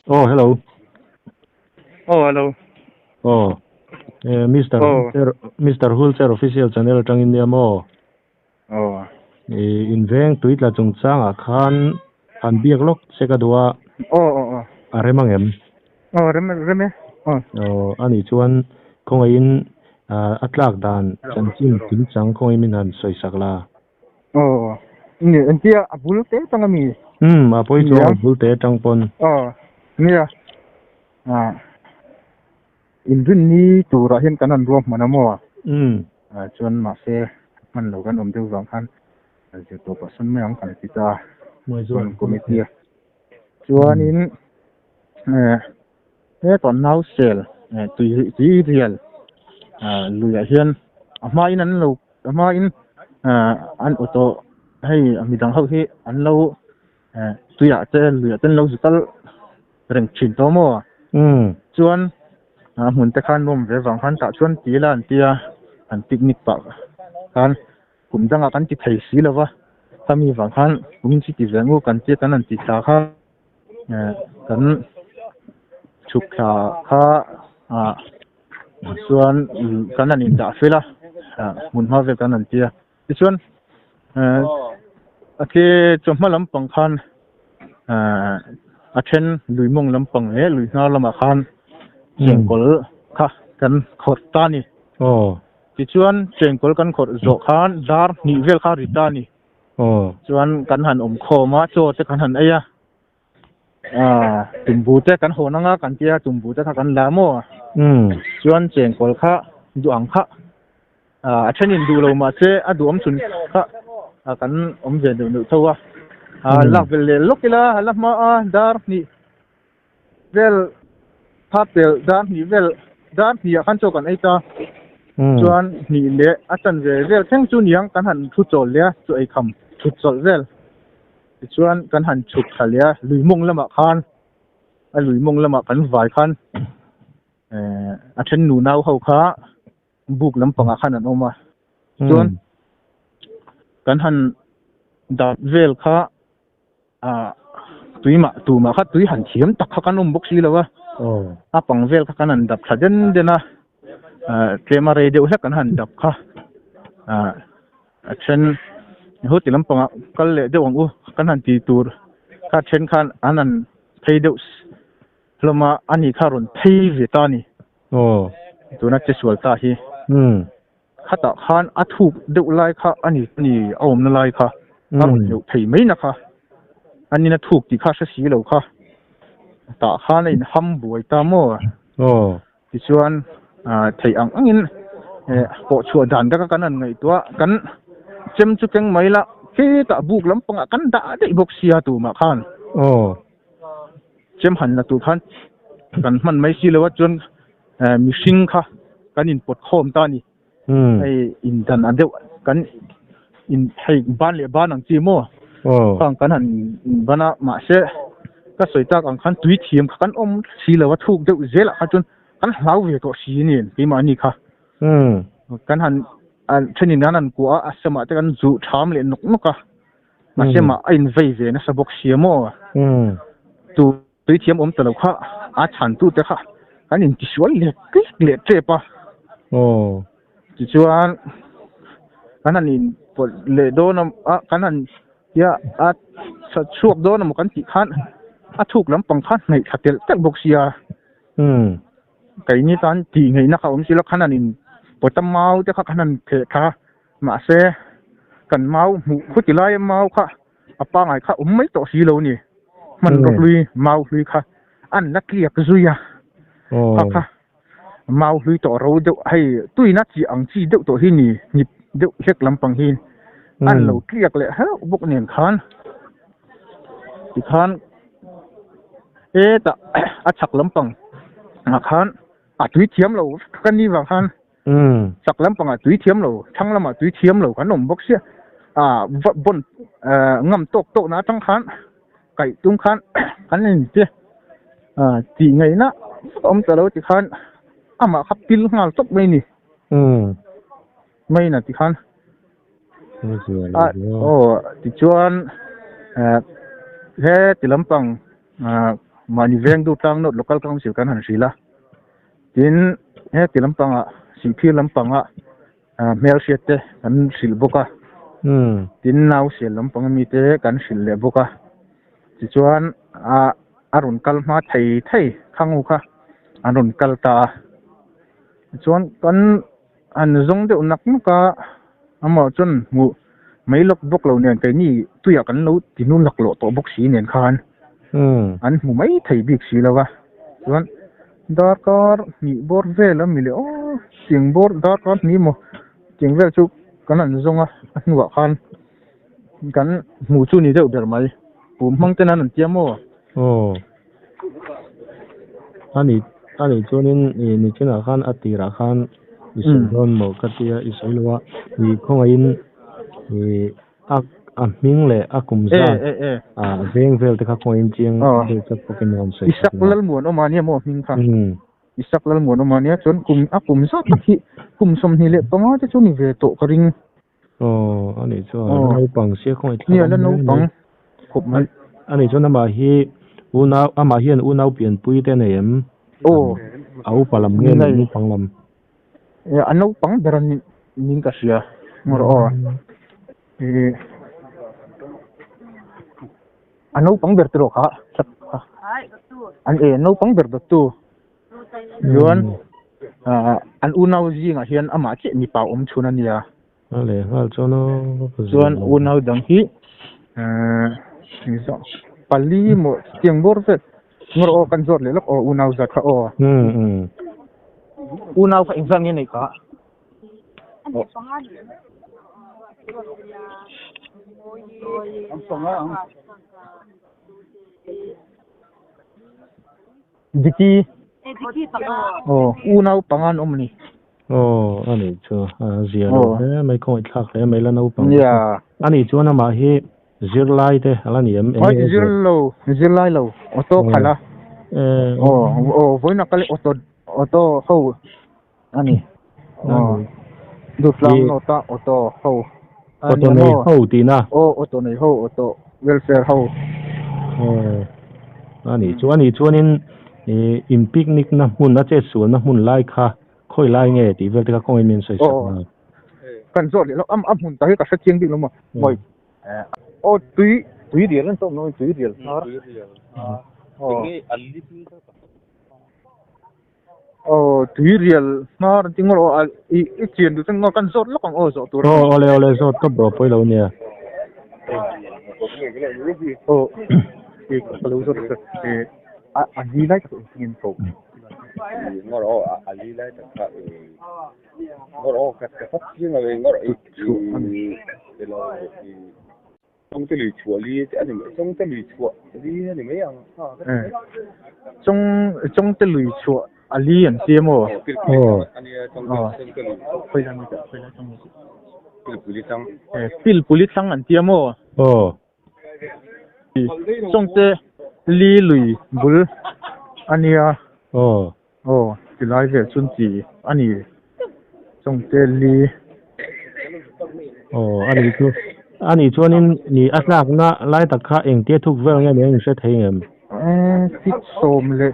Oh, hello. Oh, hello. Oh. Eh, Mr. Oh. Hulcher, Mr. Hulcher official channel atangin nia maw? Oh. Eh, in veng tuitla chungchangah khan han biak lawk che ka duh a. Oh, oh, oh. A rem ang em? Oh, rem rem e. Oh. Oh, ani chuan khawngaihin a tlak dan chanchin kimchang khawngaihin min han sawi sak la. Oh. Ni entia a bul te tang ami. Um, a pawi chuang a bul te tang pawn. Oh. Nia. Ah. Inrin ni turah hian kan han ruahman a maw? Um. Ah, chuan mahse hman lo kan awm deuh vang khan zir tawh pah sawn mai ang kan ti ta a. Chuan committee a. Chuanin eh hetah nausel eh tui tui rial ah luiah hian a hmain an lo a hmain ah an auto hei midang ho hi an lo eh tuiah te luiah te an lo zu kal reng thin tawh maw? Chuan a hmun te khan nuam ve vang khan tah chuan ti ila an tia an picnic pah khan kum dangah kan ti thei si lo va khami vang khan kum chu ti ve ngu kan tia kan han ti thla kha. Kan chhuk thla kha ah chuan kan han indah fel a hmun hma vel kan han ti a tichuan a tle chawhma lampang khan a then lui mawng lampang leh lui hnar lamah khan chengkawl kha kan khawrh ta a ni tichuan chengkawl kan khawrh zawh khan dar hnih vel kha a ri ta a ni. Chuan kan han awm khawm a, chaw te kan han ei a, aaa tumbu te kan hawn anga kan tia tumbu te kha kan la maw? Chuan chengkawl kha duh ang kha aaa a thenin duh lo mahse a duhawm chhun kha kan awm ve neuh neuh tho a, aaa lak belh leh lawk ila a la hma a dar hnih vel kha pel dar hnih vel dar hnih ah khan chaw kan ei ta chuan hnih leh a chan ve vel thleng chu niang kan han thu chawl leh a chaw ei kham thut chawlh vel tichuan kan han chhuk thla leh a lui mawng lamah khan a lui mawng lamah kan vai khan eh a then nu nau ho kha buk lampangah khan an awm a chuan kan han dat vel kha Ah tui mah tumah kha tui han thiam tak kha kan awm bawk si lo a, a pang vel kha kan han dap thla den den a, ah tlem a rei deuh hlek kan han dap kha, ah a then ho ti lampangah kal leh deuh ang u kan han ti tur kha then khan an han phei deuh hlawm a, ani kha rawn phei ve ta a ni, tuna che sual ta hi. Khatah khan a thuk deuh lai kha a ni ni a awmna lai kha a rawn hleuh thei mai na kha a nina thuk tih kha hre si lo kha tah khan a inham buai ta maw? Tichuan theih ang angin pawh chhuah dan taka kan han ngaihtuah kan chem chu keng mai la hetah buk lampangah kan dah daih bawk sia tumah khan chem han la tur khan kan hman mai si lo a chuan mihring kha kan inpawt khawm ta a ni. Hei indan a deuh kan in hei ban leh ban ang chi maw? Khang kan han ban a mahse ka sawi tak ang khan tui thiam kha kan awm si lo a thuk deuh zel ah kha chuan kan hlau ve tawh si a ni keimahni kha. Kan han thenin an han kuah a a samah te kan zuh tham leh nawk nawk a mahse mah a invei ve nasa bawk sia maw? Tu. Tui thiam awm ta lo kha a chhantute kha kan intisual lek lek leh tep a. Tichuan kan han inpawlh leh dawn a, kan han tia a chhuak dawn emaw kan tih khan a thuk lampang kha hnaih thla telh telh bawk sia. Keini tan tih ngaihna kha awm si lo, khan han inpawt a mau te kha kan han theh thla a, mahse kan mau hmuh khuti laia mau kha a pangai kha awm mai tawh si lo ni. Hmanraw hlui mau hlui kha an la tliak zui a kha kha mau hlui tawh ro deuh hei tuina chi ang chi deuh tawh hi ni hnip deuh hlek lampang hi an lo tliak leh hlauh bawk nen khan tikhan hetah a chhak lampang ah khan a tui thiam lo ka ni vang khan. Chak lampangah tui thiam lo, thlang lamah tui thiam lo kan awm bawk sia. Ah bon ngam tawk tawk na atang khan kaih tum khan kan in che ah tih ngaihna awm ta lo ti khan amah kha pil nghal tawp mai ni. Mai na ti khan ah aw tichuan he ti lampang ah. Mahni veng Durtlang North Local Council kan han hrilh a. Tin, heti lampangah, Sihphir lampangah hmelhriat te kan hrilh bawk a. Tin, Nausial lampang mite kan hrilh leh bawk a. Tichuan, a rawn kal hma thei thei Khangu kha an rawn kal ta a. Tichuan, kan han zawng deuh nak nak a, amah chuan hmuh mai lawk bawk lo nen keini tuiah kan lo tinu laklawh tawh bawk si nen khan an hmu mai thei bik si lo va. Chuan darkar hnih bawr vel a mi leh aw tiang bawr darkar hnih emaw tiang vel chu kan han zawng a, a hnuah khan kan hmuh chu ni deuh ber mai. Pum hmang ten an han tia maw? Aw. Ani ani chuanin i nichinah khan a tirah khan i sawi dawn maw ka tia i sawi lo a, i khawngaihin i a a hming leh a kum zat a veng vel te kha khawngaihin chiang deuh chat bawkin a rawn sawi Isak Lalmuanawma nia maw hming kha? Isak Lalmuanawma nia chuan kum a kum zat tak hi kum 25 te chu ni ve tawh ka ring. Aw, ani chuan a naupang sia khawngaih thlak a ni mai. Khawp mai. Ani chuan amah hi unau, amah hian unau pianpui te a nei em? Aw. A upa lam nge ni naupang lam? A naupang ber a niin ka hria. Ngawr aw. A naupang ber tiraw kha? An e, naupang ber dawttu. Chuan an unau zingah hian amah chiah mipa awm chhun a nia. A leh nghal chuan aw ka zir Chuan unau dang hi pali maw tiang bawr vel ngawr aw kan zawt leh lawk aw unau zat kha aw. Unau kha engzat nge neih kha? Diki aw unau panga an awm a ni. Aw a nih chu a zia lo hle mai khawngaih thlak hle mai la naupang te chu. A nih chuan amah hi zirlai te a la ni em? Eng zir lo zirlai lo auto khalh a. Aw aw vawiin a kal auto auto ho a ni. Aw Dutlang North a auto ho a ni a maw? Auto nei ho tihna? Aw auto nei ho auto welfare ho. Aw a nih chu a nih chuanin ih in picnic na hmun a chetsual na hmun lai kha khawi lai nge tih vel te kha kawngin min sawi sak na. Kan zawt leh lo a hmun tak hi ka hre chiang bik lo maw mawi aw tui tui rial an tawm lo tui rial hnar aw. Aw tui rial hnar an ti ngawt aw i i chian duh chuan kan zawt lawk ang aw zawh tur aw awle awle zawt tawp rawh pawi lo nia aw i ka lo zawt e a a li lai tak engtin nge ko ngawt aw a li lai tak kha e ngawt aw ka ka fat chiang lo e ngawt i i lo i Chawngte lui chhuah li te a ni mai, Chawngte lui chhuah li a ni mai ang. Chawng Chawngte lui chhuah a li an ti emaw? Aw. Pilpuli tlang. Pilpuli tlang an ti emaw? Aw. Chawngte li lui bul a nia. Aw. Aw, tilai vel chuan chi a ni. Chawngte li. Aw, a ni chu. A nih chuanin ni a tlakna lai tak kha engtia thuk vel nge nia in hre thei ngem? Feet 12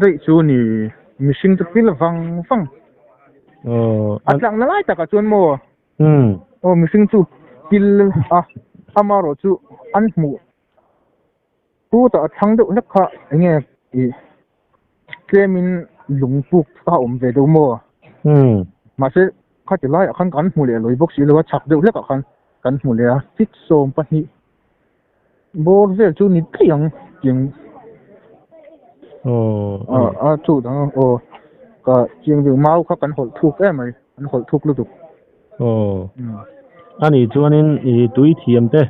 daih chu ni. Mihring chu pil vang vang. Aw. A tlakna lai takah chuan maw? Aw, mihring chu pil a, amaherawh chu an hmuh. Chutah a thlang deuh hlek kha eng nge ih tlemin lung puk kha a awm ve deuh maw? Mahse khati laiah khan kan hmu leh lawi bawk si lo a, chhak deuh hlekah khan kan hmu leh a, feet 12 bawr vel chu ni daih ang tiang a chu dang aw ka chiang deuh mau kha kan hawlh thuk em mai an hawlh thuk lutuk. Aw. A nih chuanin i tui thiam te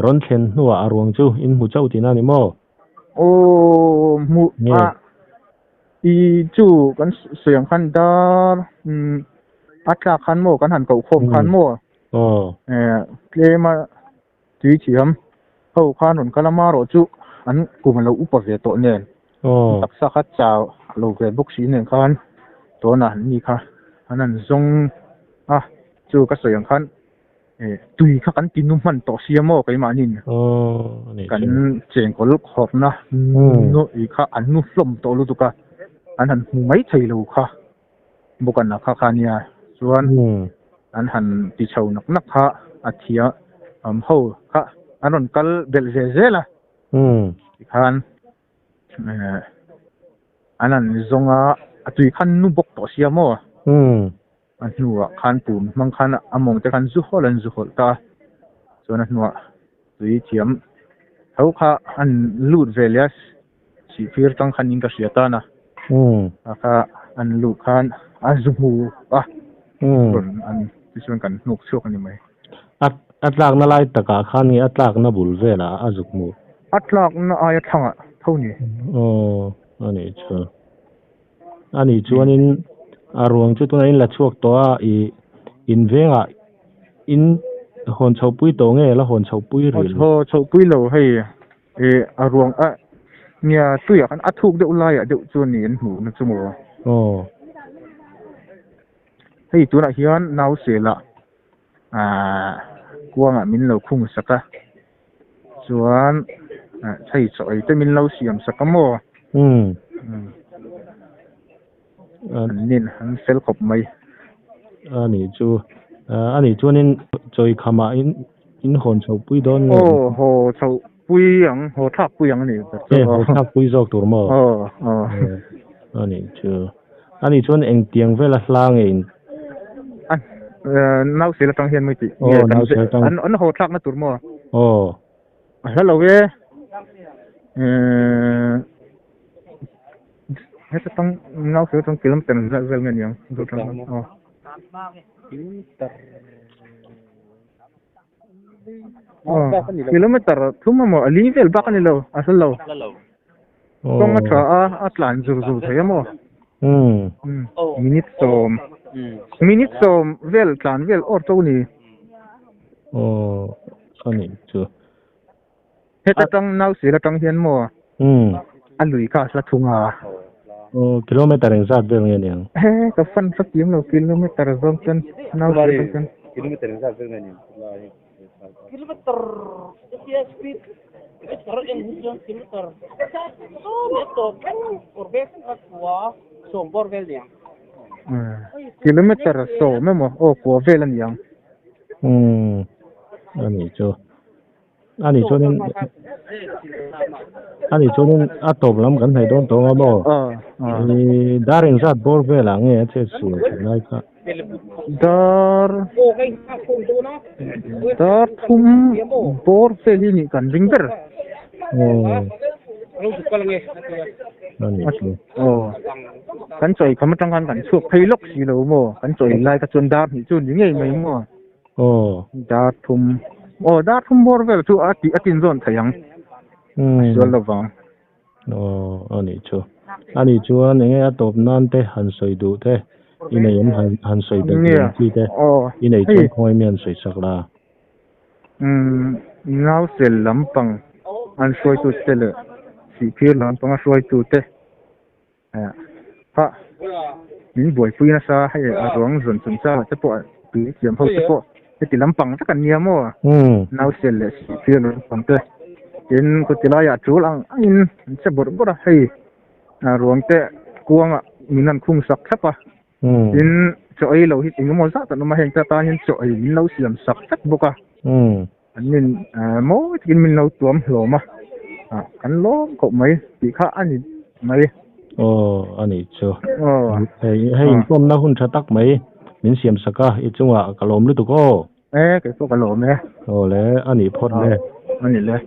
rawn thlen hnuah a ruang chu in hmu chauh tihna a ni maw? Aw, hmu a i chu kan sawi ang khan dar a tlak khan maw kan han koh khawm khan maw? Aw. Tlema tui thiam ho khan rawn kal a marawh chu an kum a lo upa ve tawh nen taksa kha chau lo ve bawk si nen khan tunah an ni kha an han zawng a chu ka sawi ang khan. Tui kha kan ti nu hman tawh sia maw keimahniin kan chengkawl khawrhna nu ih kha an nu hlawm tawh lutuk a, an han hmu mai thei lo kha bawk an kha kha nia chuan an han ti chho nak nak kha a thia awm ho kha an rawn kal belh ve zel a tikhan an han zawng a, a tui khan nu bawk tawh sia maw. A hnuah khan pum hmang khan a mawng te khan zu hawlh an zu hawlh ta a, chuan a hnuah tui thiam tho kha an lut ve leh a, sihphir tang khan in ka hria tan a, a kha an luh khan a zu hmu a, rawn an tichuan kan hnuk chhuak a ni mai. A a tlakna lai takah khan nge a tlakna bul velah a zuk hmuh? A tlakna aia thlangah tho ni. Aw a nih chu. A nih chuanin a ruang chu tunah in la chhuak tawh a, ih in vengah in hawn chhoh pui tawh nge la hawn chhoh pui rih lo? Haw chhoh pui lo hei ih a ruang a nia tuiah khan a thuk deuh laiah deuh chu a ni an hmuh na chu maw? Aw. Hei tunah hian Nauselah ah kuangah min lo khung sak a, chuan hei chaw ei te min lo siam sak a maw? Umm. An nin an fel khawp mai. A nih chu. A nih chuanin chaw ei khamah in in hawn chhoh pui dawn nge? Aw haw chhoh pui ang, haw thlak pui ang a ni. E haw thlak pui zawk tur maw? Aw aw. A nih chu. A nih chuan engtiang vela hla nge in? A nausel atang hian mai tih. Aw nausel atang. An an haw thlakna tur maw? Aw. A hla lo e. Heta tang nausel atang kilometer zat vel nge niang? Aw. Kilometer thum emaw a li vel bak a ni lo, a hla lo. Kawng a tha a, a tlan zur zur thei a maw? Minute sawm, minute sawm vel tlan vel awr to ni. Aw, a nih chu. Heta tang Nausel atang hian maw? A lui kha a hla thung a. Aw, kilometer engzat vel nge niang? He, ka fan hla kim lo, kilometer zawng chuan Nausel atang chuan. Kilometer engzat vel nge niang? Kilometer speed en hi chuan kilometer sawm leh tawp thleng awr vel thleng kha kua sawm bawr vel niang. Kilometer sawm emaw aw kua vel a niang. Umm a nih chu. A nih chuanin a nih chuanin a tawp lam kan hnaih dawn tawng a maw? Dar engzat bawr velah nge a chet sual thin lai kha? Dar dar thum bawr vel hi nih kan ring ber. Aw kan chawi kham atang khan kan chhuak phei lawk si lo maw? Kan chawi lai kha chuan dar hnih chu ni ngei mai maw? Aw. Dar thum aw dar thum bawr vel chu a tih a tin zawn thei ang. A sual lo vang. Aw a nih chu. A nih chuan enge a tawp nan te han sawi duh te i nei awm han han sawi belh duh ang chi te i nei chuan khawngaih mi han sawi sak la. Umm nausel lampang an hruaitu te leh sihphir lampang a hruaitu te. Kha min buaipui nasa hei a ruang zawn chung changah te pawh tui thiam ho te pawh heti lampang vek an nia maw nausel leh sihphir lampang te tin khawti laiah tul ang angin an che bawrh bawrh a hei a ruang te kuangah min han khung sak thlap a tin chaw ei lo hi eng emaw zat an awm a heng te atan hian chaw ei min lo siam sak vek bawk a. An nin mawi takin min lo tuam hlawm a, kan lawm khawp mai tih kha a ni mai. Aw, a nih chu. Aw. Hei, hei inpawmna hun tha tak mai min siam sak a, i chungah ka lawm lutuk aw. E, kei pawh ka lawm e. Aw le, a nih phawt le. A ni le.